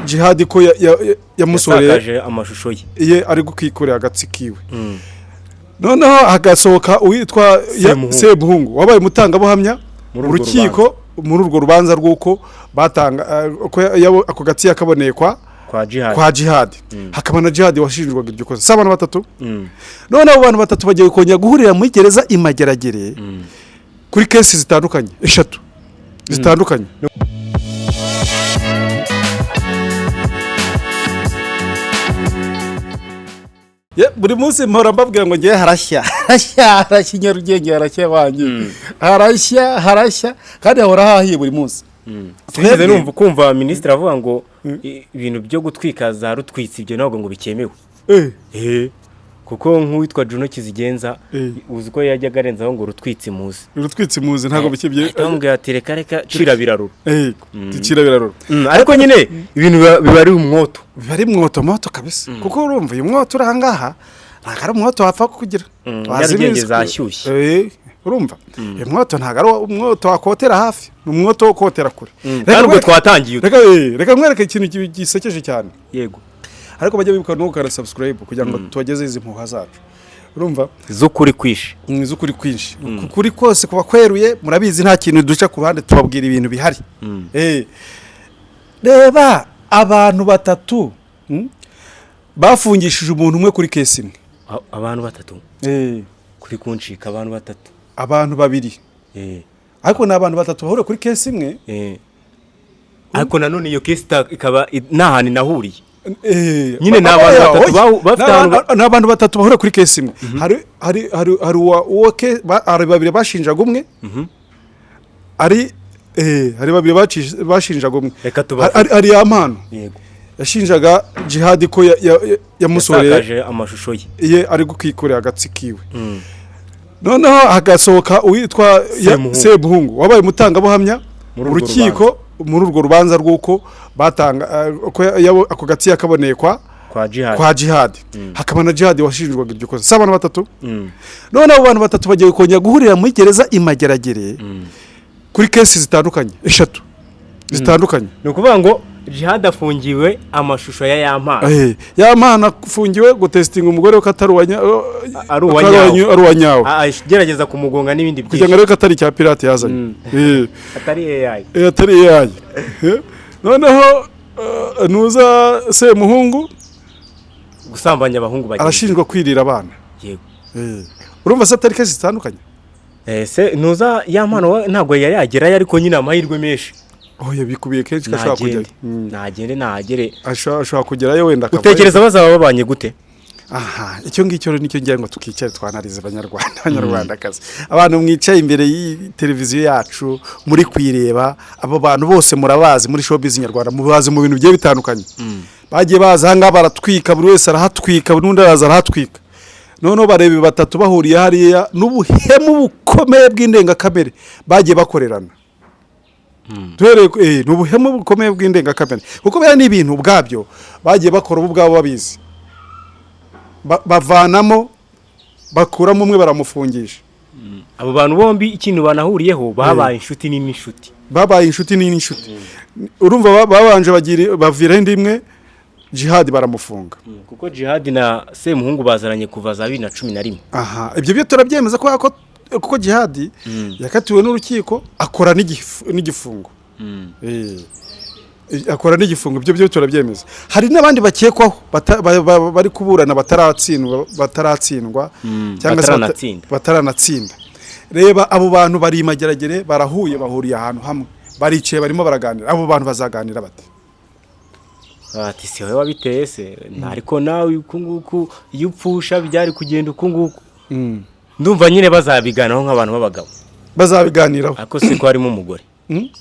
Jihadi ko yamusoreye Yasakaje amashusho ye. Ye ari gukikorera agatsi kiwe, noneho hagasohoka uwitwa Semuhungu. Semuhungu wabaye umutangabuhamya Muri mu urwo rukiko, muri urwo rubanza rw'uko batanga ko ako gatsi yakaboneye kwa Kwa Jihad. Kwa Jihadi, hakaba na Jihadi washinjwaga iryo kosa. Si abantu batatu? Mm. None abo bantu batatu bagiye kongera guhurira muri gereza i Mageragere kuri case zitandukanye, eshatu zitandukanye. Buri munsi mpora mbabwira ngo ngewe harashya, harashya, harashya i Nyarugenge, harashya banki, harashya, harashya, kandi hahora hahiye buri munsi. Sinigeze numva kumva minisitiri avuga ngo ibintu byo gutwika za rutwitsi, ibyo ntabwo ngo bikemewe. Kuko nk'uwitwa Juno Kizigenza, uzi ko yajyaga arenzaho ngo rutwitsi muzi. Rutwitsi muzi ntabwo bikibye. Ahita bamubwira ati: "Reka reka, cira birarura." Cira birarura. Ariko nyine ibintu biba ari umwoto. Biba ari mwoto moto kabisa, kuko urumva uyu mwoto uri ahangaha ntabwo ari umwoto wapfa kugira. Wazi Nyarugenge neza. zashyushye. Urumva uyu mwoto ntabwo ari umwoto wakotera hafi, ni umwoto wo kotera kure. Kandi ubwo twatangiye. Reka nkwereke ikintu gisekeje cyane. Yego. Ariko bajya bibuka no gukora subscribe kugira ngo tubageze izi mpuha zacu, urumva? Z'ukuri kwishe. Z'ukuri kwinshi, kuri kose kuba kweruye. Murabizi, nta kintu duca ku ruhande, tubabwira ibintu bihari. Reba abantu batatu, bafungishije umuntu umwe kuri case imwe. Abantu batatu? Kuri kuncika, abantu batatu? Abantu babiri, ariko ni abantu batatu bahuriye kuri case imwe. Ariko nanone iyo case ikaba nta hantu inahuriye. Nyine ni abantu oya, batatu oya. bafite Ni ahantu ni abantu batatu bahuriye kuri case imwe. Hari uwa hari babiri bashinjaga umwe, hari babiri bashinjaga umwe. Reka tubavuge. Hari Yampano Yego. yashinjaga Jihadi ko yamusoreye Yasakaje amashusho ye. ye ari gukikorera agatsi kiwe, noneho hagasohoka uwitwa Semuhungu. Semuhungu wabaye umutangabuhamya Muri mu urwo rukiko, muri urwo rubanza rw'uko batanga ko ako gatsi yakaboneye kwa Kwa Jihad. Kwa Jihadi, hakaba na Jihadi washinjwaga iryo kosa. Si abantu batatu? Mm. None abo bantu batatu bagiye kongera guhurira muri gereza i Mageragere kuri case zitandukanye, eshatu zitandukanye. Ni ukuvuga ngo Jihad afungiwe amashusho ya Yampano. Yampano afungiwe gutesitinga umugore we ko atari uwa Ari uwa ko nyawe. ari uwa nyawe. Gerageza kumugonga n'ibindi kugira ngo byinshi. arebe ko atari icya pirate yazanye. Atari AI. Atari AI. Noneho nuza Semuhungu Gusambanya abahungu bagenzi. arashinjwa kwirira abana. Yego. Urumva se atari case zitandukanye? Se nuza Yampano we ntabwo yari yagerayo, ariko nyine amahirwe menshi. Oya, bikubiye kenshi ko ashobora kujyayo. Nagende, nagende, nahagere. Ashobora kugerayo wenda akavayo. Utekereza bazaba babanye gute? Aha, icyo ngicyo rero nicyo ngira ngo tukicare twanarize. Abanyarwanda, Abanyarwandakazi, abantu mwicaye imbere y'iyi televiziyo yacu muri kuyireba, abo bantu bose murabazi muri showbiz nyarwanda, mubazi mu bintu bigiye bitandukanye. Bagiye baza aha ngaha baratwika, buri wese arahatwika, n'undi araza arahatwika. Noneho bareba batatu bahuriye hariya n'ubuhemu bukomeye bw'indengakamere bagiye bakorerana. Duhereye ni ubuhemu bukomeye bw'indengakamere, kuko biriya ni ibintu ubwabyo bagiye bakora bo ubwabo babizi. Bavanamo, bakuramo umwe, baramufungisha. Abo bantu bombi ikintu banahuriyeho, babaye inshuti n'inshuti. Babaye inshuti n'inshuti. Urumva babanje baviraho indi imwe, Jihad baramufunga. Kuko Jihad na Semuhungu bazaranye kuva za 2011. Aha, ibyo byo turabyemeza kubera ko kuko Jihad yakatiwe n'urukiko, akora n'igifungo. Akora n'igifungo, ibyo byo turabyemeza. Hari n'abandi bakekwaho bari kuburana bataratsindwa cyangwa se Bataranatsinda. Bataranatsinda. Reba abo bantu bari i Mageragere, barahuye, bahuriye ahantu hamwe, baricaye, barimo baraganira. Abo bantu bazaganira bate? Ati: "Si wowe wabiteye se?" Ariko nawe uku nguku iyo upfusha byari kugenda uku nguku. Ndumva nyine bazabiganiraho nk'abantu b'abagabo. Bazabiganiraho. Ariko si ko harimo umugore?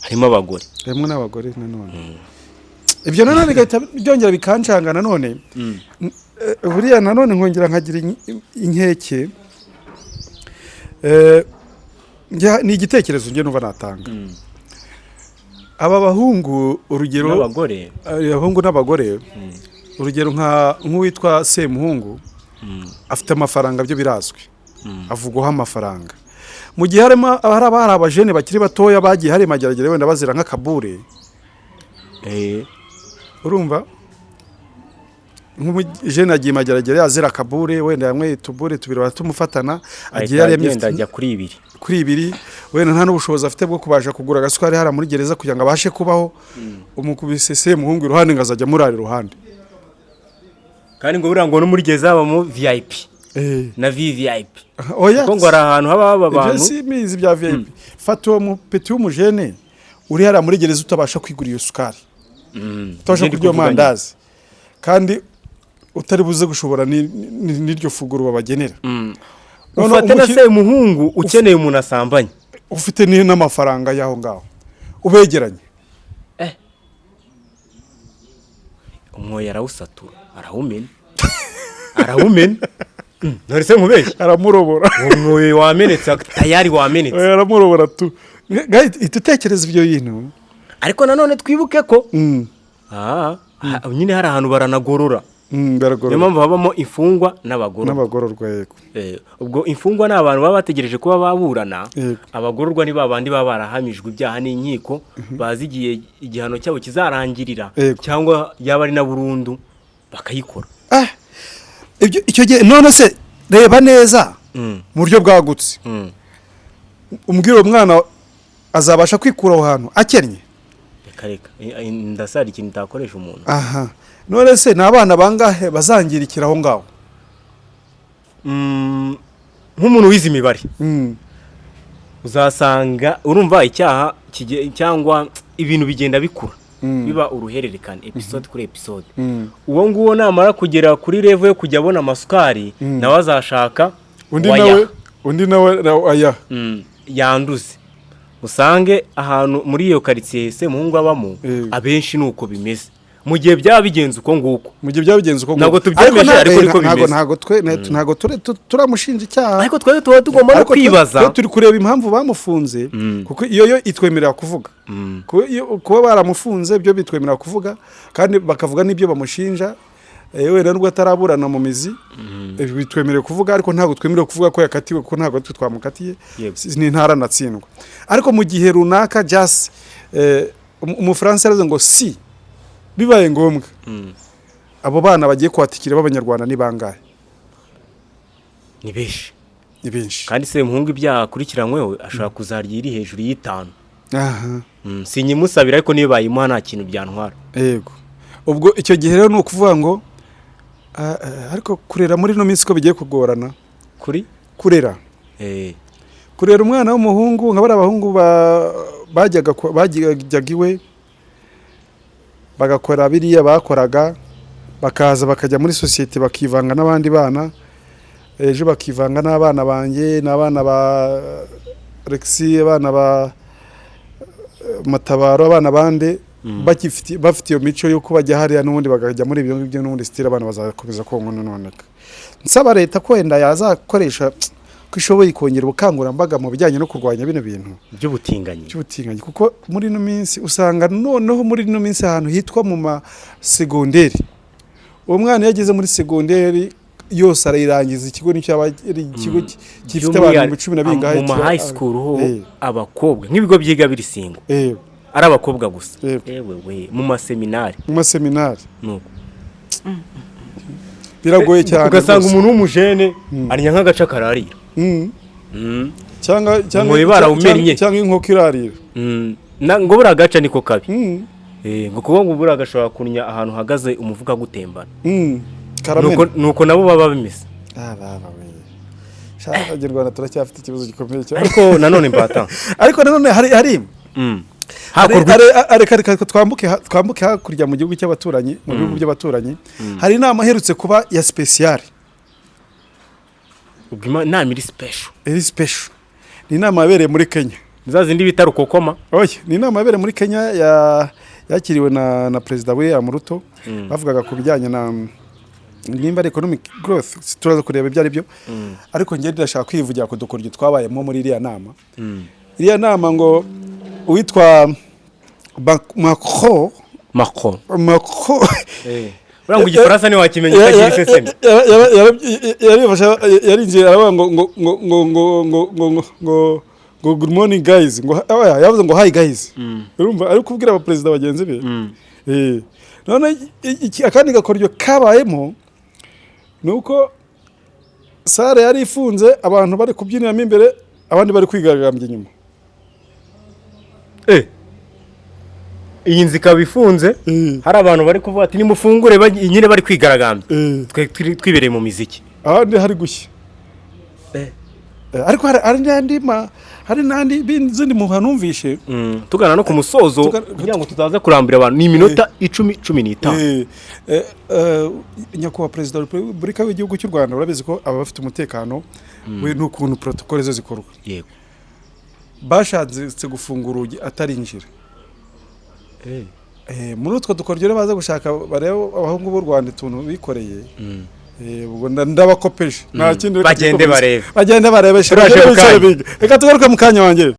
Harimo abagore. Harimo n'abagore. Nanone ibyo nanone bigahita byongera bikancanga nanone. Buriya nanone nkongera nkagira inkeke. Ni igitekerezo njye numva natanga. Aba bahungu, urugero N'abagore. Abahungu n'abagore, urugero nk'uwitwa Semuhungu afite amafaranga, byo birazwi, avugwaho amafaranga. Mu gihe harimo hari abajene bakiri batoya bagiye hari Mageragere wenda bazira nk'akabure. Urumva, nk'umujene agiye Mageragere azira akabure, wenda yanyweye utubure tubiri, baratumufatana, agiye Ahita yaremye. Agenda ajya kuri ibiri. Kuri ibiri, wenda nta n'ubushobozi afite bwo kubasha kugura agasukari hariya muri gereza kugira ngo abashe kubaho. Umukubise Semuhungu iruhande, ngo azajya amurara iruhande. Kandi ngo buriya ngo no muri gereza habamo VIP na VVIP. Oya. Kuko ngo hari ahantu haba haba Ibyo abantu. Si mizi bya VIP. Fata uwo mupeti w'umujene uri hariya muri gereza, utabasha kwigurira iyo sukari, utabasha Ibyo ndi kurya kuvuga. amandazi, kandi utari buze gushobora n'iryo funguro babagenera. Noneho Ufate na Semuhungu ukeneye umuntu asambanye. Ufite n'amafaranga y'aho ngaho, ubegeranye. Umwoyo arawusatura, arawumena, arawumena. None se nkubeshye? Aramurobora. Umwoyo wamenetse, tayari wamenetse. Oya, aramurobora tu. Ihita utekereza ibyo bintu. Ariko nanone twibuke ko nyine hari ahantu baranagorora. Niyo Baragorora. mpamvu habamo imfungwa n'abagororwa. N'abagororwa, yego. Ubwo imfungwa ni abantu baba bategereje kuba baburana. Abagororwa ni ba bandi baba barahamijwe ibyaha n'inkiko, bazi igihe igihano cyabo kizarangirira, cyangwa yaba ari na burundu bakayikora. Ah, ibyo icyo gihe none se reba neza mu buryo bwagutse, umbwira, uwo mwana azabasha kwikura aho hantu akennye? Reka reka. Ndasara ikintu itakoresha umuntu. Aha none se ni abana bangahe bazangirikira aho ngaho? Nk'umuntu wize imibare, uzasanga urumva icyaha cyangwa ibintu bigenda bikura, biba uruhererekane, episode kuri episode. Uwo nguwo namara kugera kuri level yo kujya abona amasukari, nawe azashaka Undi waya. nawe, undi nawe aya. Yanduze, usange ahantu muri iyo karitsiye Semuhungu abamo, abenshi ni uko bimeze mu gihe byaba bigenze uko nguko. Mu gihe byabigenze uko Ntabwo nguko. tubyemeje, ariko niko ntabwo bimeze. Ntabwo twe ntabwo turamushinja icyaha. Ariko twebwe tuba tugomba no Ariko kwibaza. twe turi kureba impamvu bamufunze, kuko iyo yo itwemerera kuvuga. Kuba baramufunze byo bitwemerera kuvuga, kandi bakavuga n'ibyo bamushinja, wenda nubwo ataraburana mu mizi, bitwemerera kuvuga, ariko ntabwo twemerewe kuvuga ko yakatiwe, kuko ntabwo twe twamukatiye. Ni ntaranatsindwa. Ariko mu gihe runaka just Umufaransa yaravuze ngo si bibaye ngombwa, abo bana bagiye kuhatikira b'Abanyarwanda ni bangahe? Ni benshi. Ni benshi. Kandi Semuhungu ibyaha akurikiranyweho ashobora kuzarya iri hejuru y'itanu. Sinyimusabira, ariko niyo bayimuha nta kintu byantwara. Yego, ubwo icyo gihe rero ni ukuvuga ngo ariko kurera muri ino minsi ko bigiye kugorana. Kuri Kurera, kurera umwana w'umuhungu nka bariya bahungu bajyaga iwe bagakora biriya bakoraga, bakaza bakajya muri sosiyete, bakivanga n'abandi bana, ejo bakivanga n'abana banjye n'abana ba Alexis, abana ba Matabaro, abana bande, bafite iyo mico y'uko bajya hariya n'ubundi bakajya muri ibyo ngibyo n'ubundi, still abana bazakomeza konka. Noneka nsaba leta ko wenda yazakoresha ko ishoboye ikongera ubukangurambaga mu bijyanye no kurwanya bino bintu by'ubutinganyi. By'ubutinganyi, kuko muri ino minsi usanga noneho muri ino minsi ahantu hitwa mu masegonderi, uwo mwana iyo ageze muri segonderi yose arayirangiza, ikigo nicyo aba ari ikigo gifite abantu 12,000. Mu ma high school ho, abakobwa, nk'ibigo byiga biri single, ari abakobwa gusa. Yewe we, mu maseminari. Mu maseminari. Nuko Biragoye cyane ugasanga rwose. umuntu w'umujene arya nk'agace kararira. Cyangwa Umwoyo barawumennye. cyangwa inkoko irarira. Ngo buriya gaca niko kabi. Ngo kuko ngo buriya gashobora kunnya ahantu hahagaze umuvuga gutembana. Karamena. Nuko nabo baba bimeze. Ah, baba we. Sha, Abanyarwanda turacyafite ikibazo gikomeye cyane. Ariko nanone mbata Ariko nanone hari hakorwa reka twambuke hakurya mu gihugu cy'abaturanyi, mu bihugu by'abaturanyi hari inama iherutse kuba ya spéciale. Ubwo inama iri special. Iri special ni inama yabereye muri Kenya. Za zindi bita rukokoma. Oya, ni inama yabereye muri Kenya yakiriwe na Perezida William Ruto. Bavugaga ku bijyanye na nimba ari economic growth, turaza kureba ibyo ari byo, ariko njye ndashaka kwivugira ku dukoryo twabayemo muri iriya nama. Iriya nama ngo uwitwa Macron Macron. Macron. Buriya ngo Igifaransa ntiwakimenya utagira iseseme. Yarinjiye aravuga ngo ngo ngo ngo ngo ngo ngo ngo ngo ngo "Good morning guys", ngo oya, yavuze ngo "Hi guys". Urumva ari kubwira abaperezida bagenzi be. None akandi gakoryo kabayemo ni uko salle yari ifunze, abantu bari kubyiniramo imbere, abandi bari kwigaragambya inyuma. Iyi nzu ikaba ifunze, hari abantu bari kuvuga ati "Nimufungure," nyine bari kwigaragambya. Twe twibereye mu miziki. Ahandi hari gushya. Ariko hari n'andi zindi muha numvishe. Tugana no ku musozo, kugira ngo tutaza kurambira abantu, ni iminota 10, 15. Nyakubahwa Perezida wa Repubulika w'igihugu cy'u Rwanda, urabizi ko aba bafite umutekano we n'ukuntu protocole ze zikorwa. Bashatse gufunga urugi atarinjira. Muri utwo dukoryo rero baza gushaka barebe abahungu b'u Rwanda utuntu bikoreye. Ubwo ndabakopeje, nta kindi, reka Bagende twikomereze. barebe. Bagende barebe. Turaje bagende mu kanya. bicare bige. Reka tugaruke mu kanya wanjye.